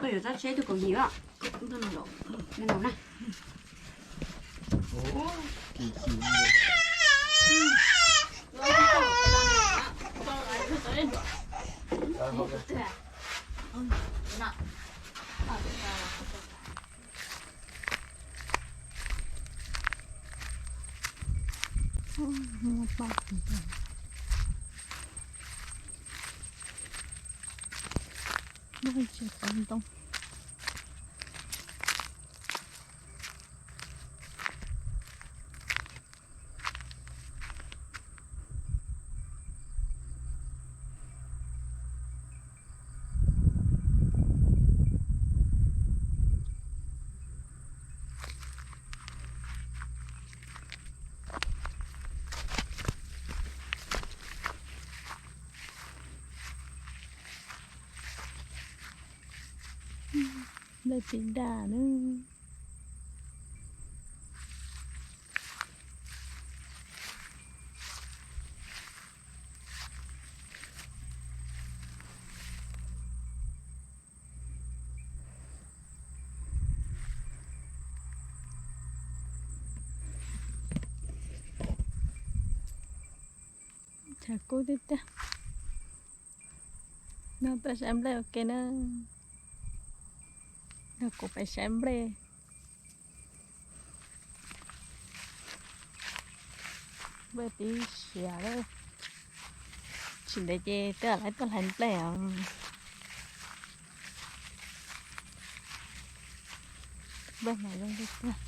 Yuav txhob tsheb tus kaum yim os. Ntau na. Nplej pib daj na. Tshav kub tiag tiag. No tuaj saib nplej ua ke na. No kuv pais saib nplej. Nplej pib siav lawm. Tsis ntev ces twb lawv tuaj hlais nplej os. Nplej mas zoo tiag tiag.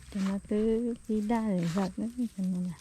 Cov no twb pib daj zawm na, cov no na.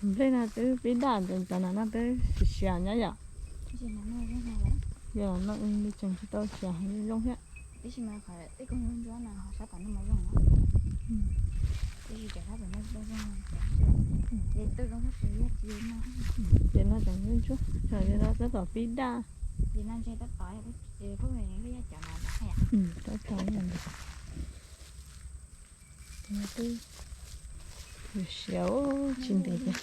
Nplej no twb pib daj, cov no no twb siav siav nyob yom. Yog no li tseem tsis tau siav zoo thiab. Ces no tseem ntsuab ntsuab, tab tom pib daj. Tab tom twb siav tsis ntev ces.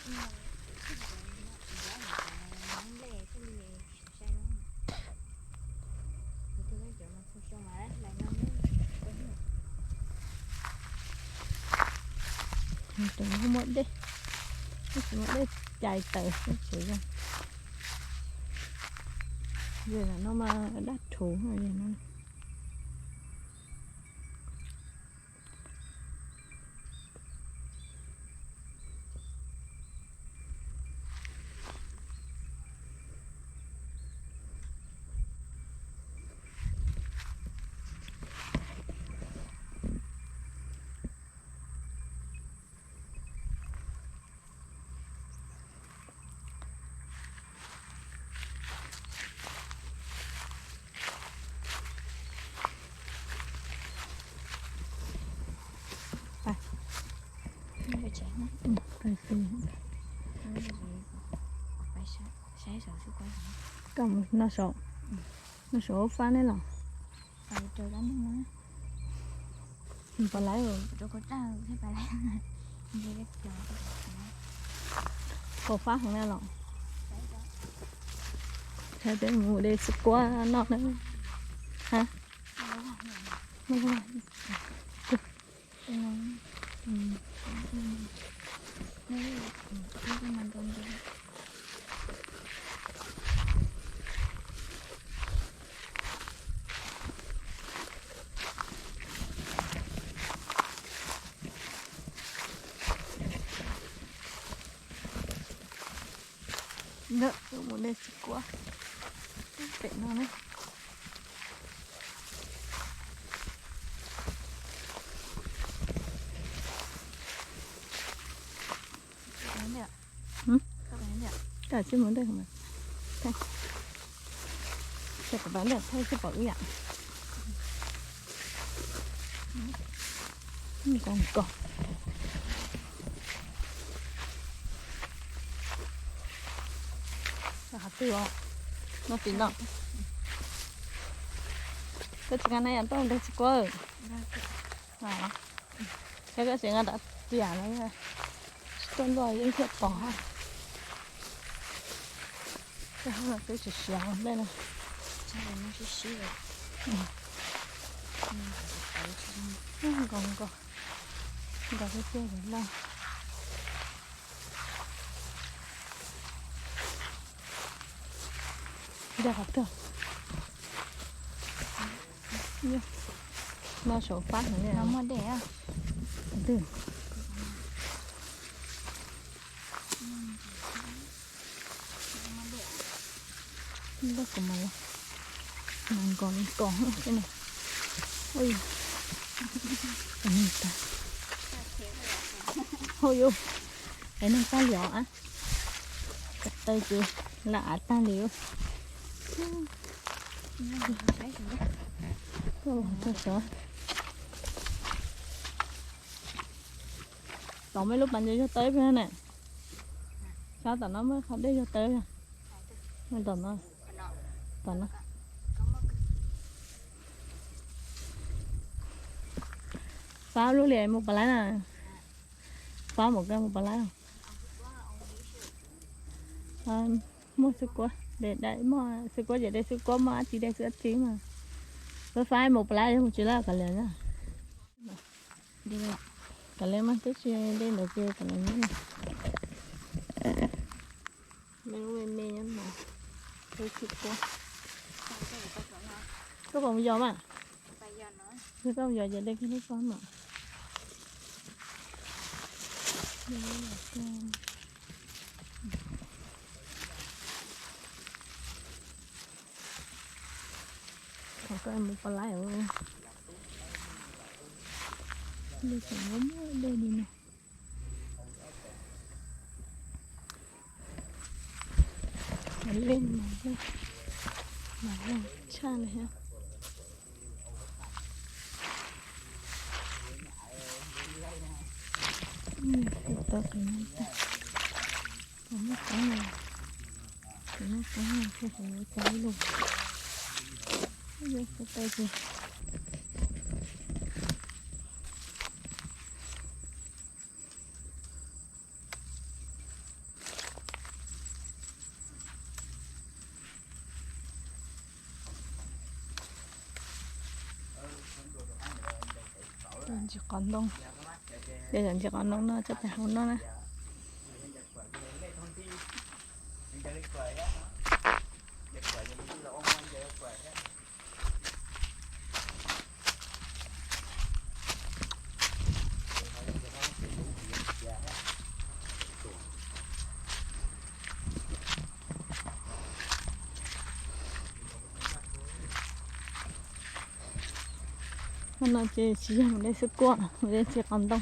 Tseem muaj dej, tseem muaj dej cais tawm tsev zoo. Yog no mas daj rhuv no. Koj mus noj saum, noj saum ub fab ne los? Pais lawm. Pais lawm. Pom fab heev na los. Thaum peb mus de xwb kuab noj na. Ha? Ntawm wb mus de xwb kuab pem no na. Hm? Koj tsis mus ntej mas. Thaij kom pab ntej thaij tsis pom ib yam. Nkoos nkoos. Qhov twg os? No tim no. Koj tsis nqa na yam tuaj de tsis kuab. Saib koj tsis nqa rab riam no, tsis tuaj nrog yeej thiaj pom. Twb tsis siav nplej no. Nkoos nkoos, nkoos tiag tiag lawm. Dej qhov twg? No saum fab heev li. No muaj dej. Qhov twg? Ntawm kuv mas, mas nkoos nkoos xwb na. Ui, hauj yus, es neeg tag li os. Ko taw ces lam av tag li. Tom muaj ib lub pas ntses yog tawb peb na. Sab tom no muaj qhov dej yog tawb. Tom no, tom no. Fab lub li mus pas lab na. Fab mus kawg mus pas lab. Muaj xwb kuab, de dai muaj xwb kuab ces de xwb kuab, muaj dab tsi de xwb dab tsi mas. Fab fab mus pas lab, yog mus tsis lab kav liam na. Kav liam mas twb tsis de ntawd ces kav liam nyob. Me lub me me nyob mas. Koj puas mus yos mas? Yog koj mus yos ces de kiag lub pob mas. Thaum koj mus pas lab, dej tseem muaj muaj dej li no. Leej mas, mas leej tshaj li thiab. Tau qhov no, qhov no, qhov no, qhov no, qhov no, qhov no, qhov no. Ntsis qos ntoo, de ntsis qos ntoo no tso pem hauv no na. Hnub no ces tsis yog mus de xwb kuab, mus de ntsis qos ntoo.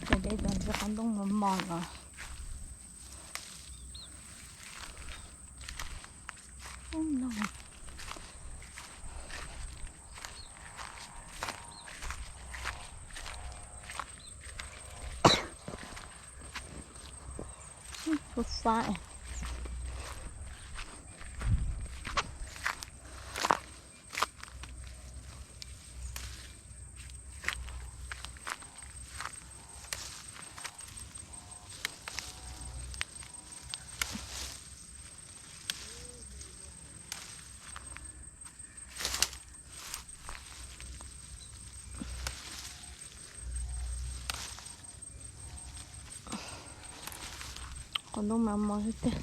Ces de cov ntsis qos ntoo mos mos los. Fab fab. Ntoo mas mos tiag.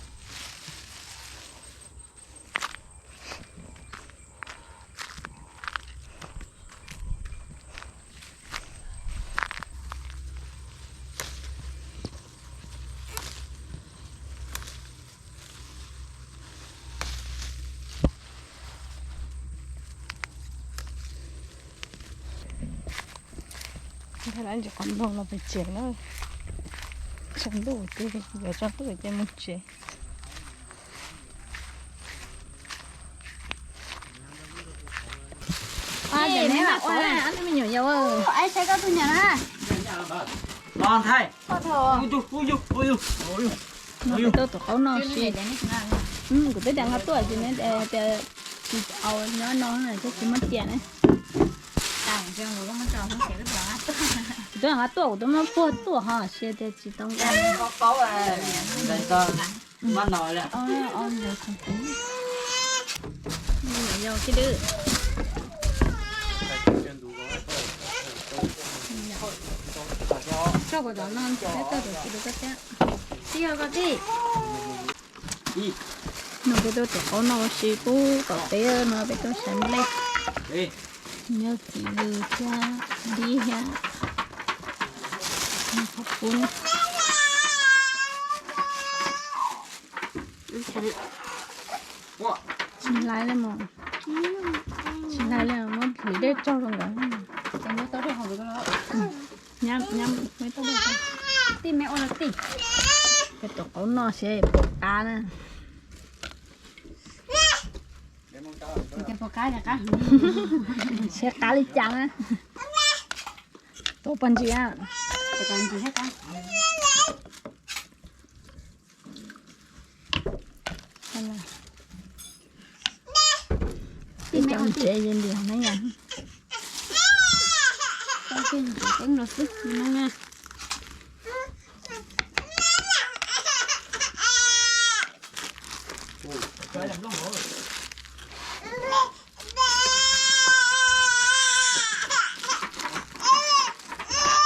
Ntshai lawv ntsis qhov ntoo los pes tsev na. Tshav ntuj ces yuav tsaus ntuj ces mus tsev. Ab, me nyuam yaus, saib koj tus niam na. Los nthaij. Kuv twb tias nqa tuaj ces neb tias tsis au nyob no na, thiab tsis muab tias ne. Kuv twb nqa tuaj, kuv twb muab puag tuaj ho, sia tias tsis tau nqa. Yog kiag dwb. Tso kom tom no, tij, tij. No peb tuaj tom qaub noj ua si pub tom teb no, peb tuaj saib nplej. Nyob txiv lws thiab dib thiab. Qhov pub tsis hlais li mas, tsis hlais li, muab hliv dej tsaug rau nkawd. Nyab, nyab, tij, me ua los tij. Peb tuaj qaub noj seb puas qab na. Seb qab li cas na. Tuaj pog ntsis a. Tij, me ua tij.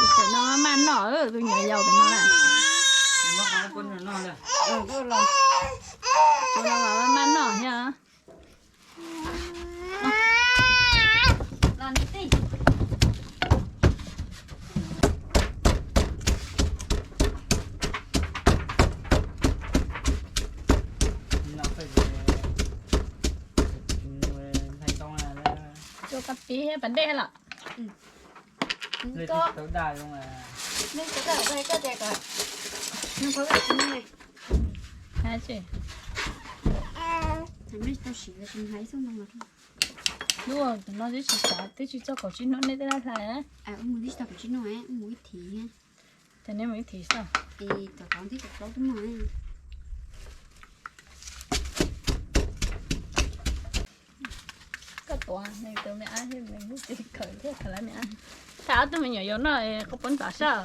Tus no maj noj, tus nyuam yaus pem no na. Tus no maj noj thiab. Tua kab pib thiab pas dej los? Lub no twb tsis xav, twb tsis txog kaum tsib hnub nej twb hlais. Mus twb tsis tau kaum tsib hnub, mus ib thim. Ces nej mus ib thim xwb. Tom qab twb kaum plaub hnub. Koj tuav nws tus me ab thiab me ntxhais khawm thiab khawm lawv me ab. Thaij ob tug me nyuam yaus noj qhov poob tom sab.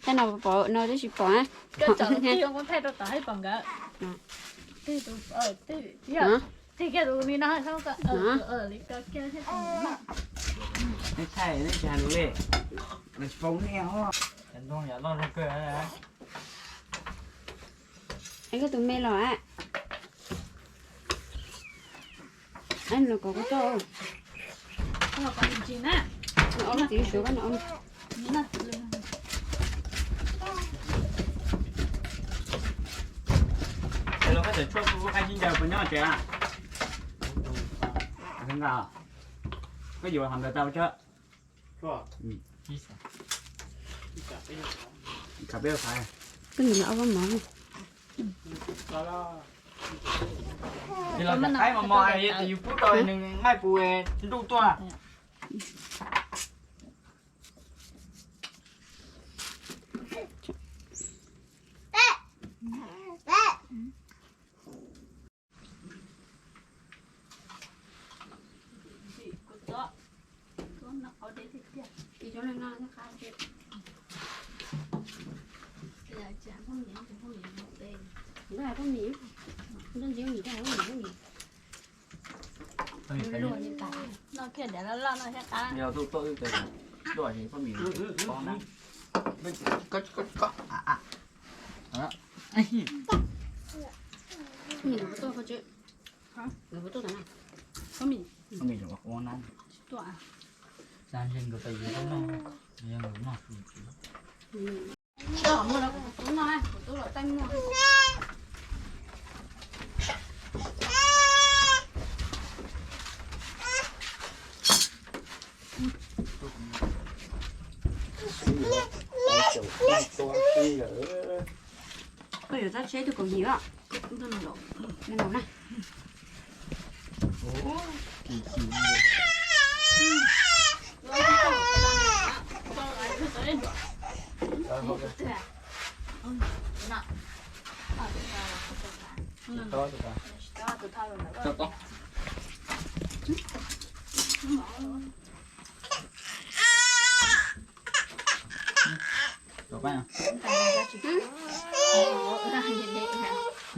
Thaij no pom no twb tsis pom. Koj tsom tij muab thaij rau tom haib pom nkawd. Tij tus, tij, tij kiag tus ni no. Thaij, nej tsis hais lus li. Los tsis paub nej os. Es koj tus me los a. Los kom kuv tso. Ob txiv suav koj no. Los koj tseem tshuaj kuv qab ncaws puas nyob tsev a? Koj yuav hov ntawd tau tsawg? Koj nws ob vab mov. Los qaib mos mos es yus pub rau nws nqaij pus nruj tuaj. Noj kiag daim loj loj no thiaj qab. Nkawd puas tuaj, nkawd puas tuaj tas na? Tsis tuaj. Koj yuav txhob tsheb tus kaum yim os. Me no na.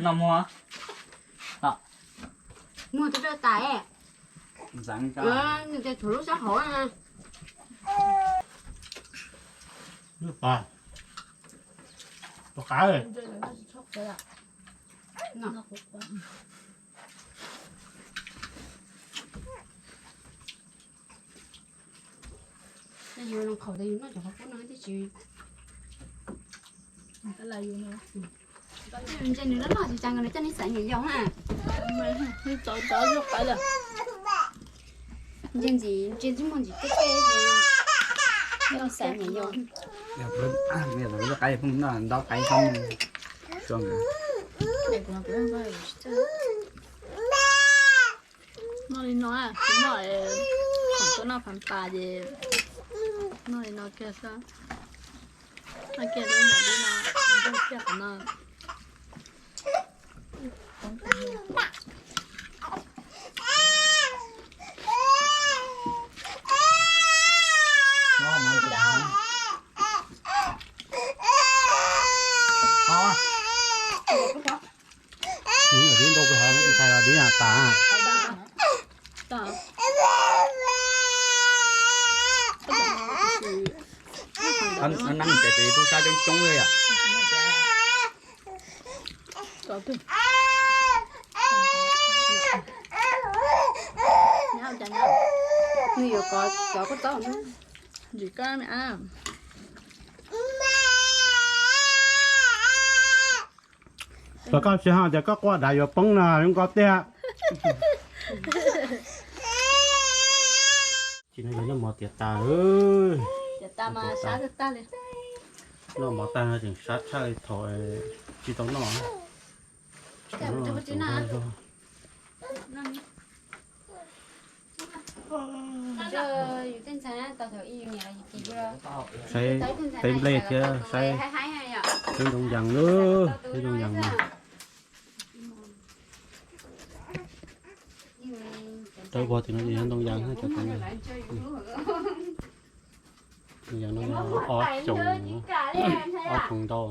No muag. Muag twb rau tas. Nws tias tshuav lub sab hauv na. Lub pas. Tus qav. Yus zoo qhaum tas yus noj cov qhov qub no tib si. Ntsia nws loj loj tsis tsa nkaus nws coj neb xav nyuam yaus na. Ntsia ntxim ntsia ntsej muag ntxim tej tej, coj neb xav nyuam yaus. Lub qaib pheej noj ntau qaib tso. Noj li no, tsis noj, thaum tuaj noj phav pas ces noj li no kiag xwb. Noj kiag lub ntawm lub no, noj kiag qhov no. Dib ntau kawg, tsis txhais los dib tas. Neeb ces tus tub sab coob coob li yom. Nws yuav kov cov koj txob. Ntsim koj me ab. Txog koj tsis ho ces koj quaj dav yuav poob no zoo nkauj tiag. Tsis no yog noj mov tiav tas. Noj mov tag no tseem sab tshaj li thaum tsis tau noj. Saib teb nplej thiab saib teb ntoo yas lawm, teb ntoo yas no. Rau pog tim no ces yog ntoo yas, ntoo yas no ob xyoos, ob xyoos ntau.